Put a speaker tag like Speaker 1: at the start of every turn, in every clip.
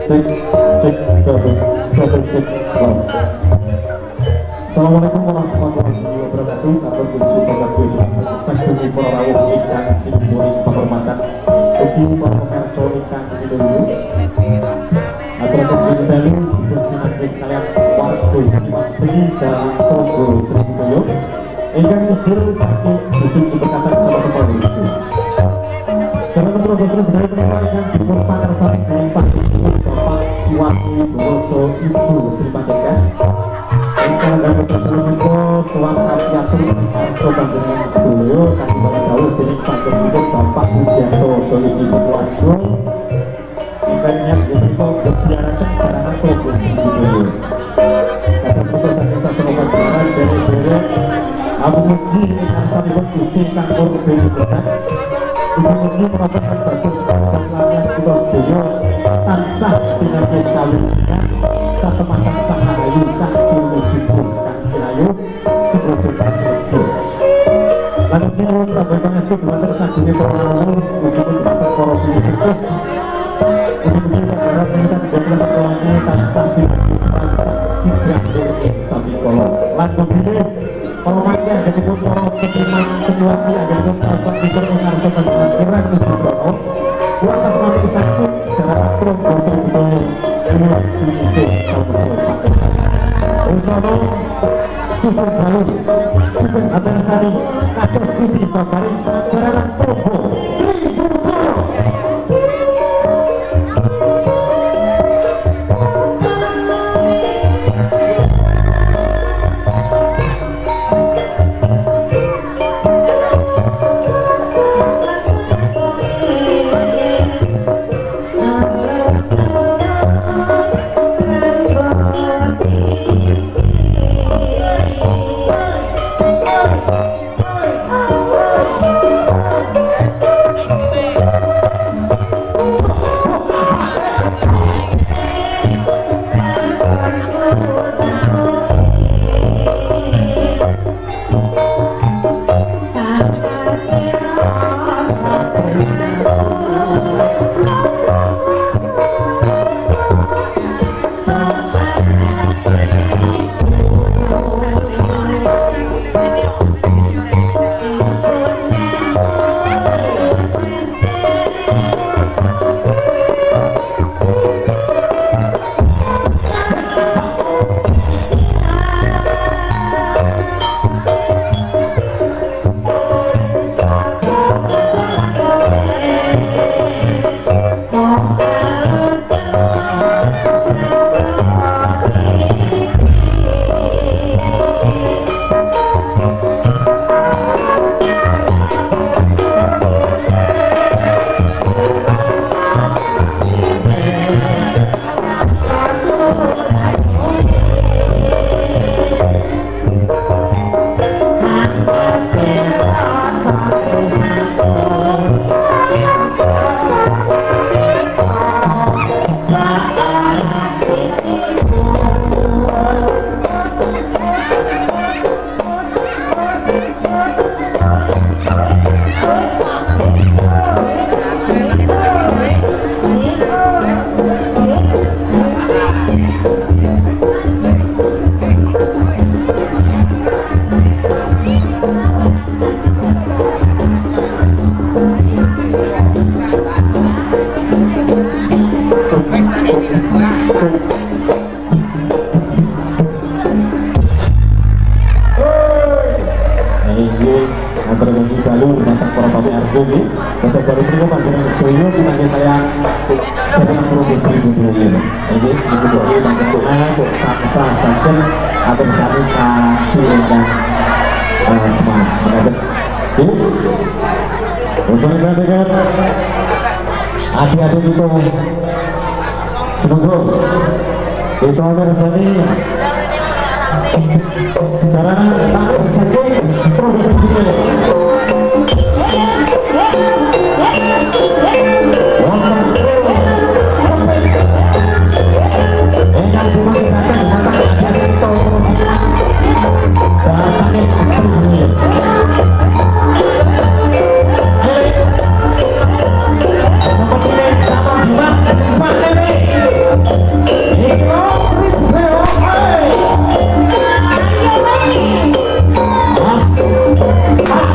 Speaker 1: Cek cek satu satu cek. Assalamualaikum warahmatullahi wabarakatuh. Katur kuncu kabeh saking para rawuh ingkang sinuwun penghormatan ugi para pemirsa ingkang pinulung. Aturaken sugeng dalu sugeng pinanggih kaliyan warga Sri Jalan Tonggo Sri Budoyo ingkang ijil saking dusun Sumberkatang Kecamatan Purworejo. Jalan Tonggo Sri Budoyo menika ingkang dipun pangarsani dening panjenengan Bapak Suwarti Wibowo Ibu Sri Pandeka. Ingkang dados punika sowan kapiyatur karsa panjenengan sedaya kangge dawuh dening panjenenganipun Bapak Pujianto saha ibu sakeluarga. Ingkang niat punika gebyaraken jaranan Tonggo Sri Puji ing ngarsanipun Gusti kang murbeni gesang. Mugi-mugi menapa kang dados pancen lan kita sedaya tansah pinanggih kawilujengan satemah tansah rahayu kang tinumuju kang kinayu sumrodo prasetyo. Lan ugi nuwun tambah pangestu dhumateng sagung para rawuh khususipun dhumateng para pinisepuh. Mugi-mugi panjenengan menika boten sekolahne tansah pinanggih pancak sigrah ing samikala. Lan mungkin para mangke anggenipun para seniman seniwati anggenipun tansah pikir ing ngarsa panjenengan kirang Nugroho atas nami saking Jaranan Turangga Sri Budaya Jiwa Indonesia Samudra Pakusan. Usana sugeng dalu, sugeng apersani kados pundi babaring Jaranan Turangga Sri Budaya. Inggih, matur nuwun dalu dumateng para pamirsa nggih. Bapak baru menika panjenengan sedaya pinanggih kaliyan Jaranan Turangga Sri Budaya. Inggih, mugi-mugi panjenengan tansah saged atur sami kaki ingkang semangat. Mekaten. Nggih. Untuk dengan adik-adik itu semoga itu mirsani Jaranan tak saking Profesor Budaya. Ingkang dumateng dumateng adik-adik kita saking Sri Budaya. Sama Bima, Pak Lele. Iki lho Sri Budaya. Mas.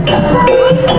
Speaker 2: Thank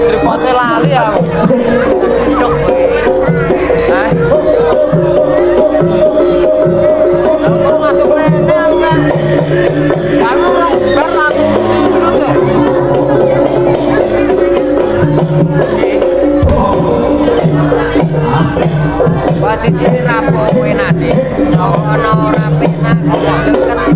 Speaker 2: Tripote lali aku. Dok. Hah? Aku masuk rene aku kan. Aku rong bar aku tidur tuh. Posisine rapo kowe nate. Ana ora penak kok deket.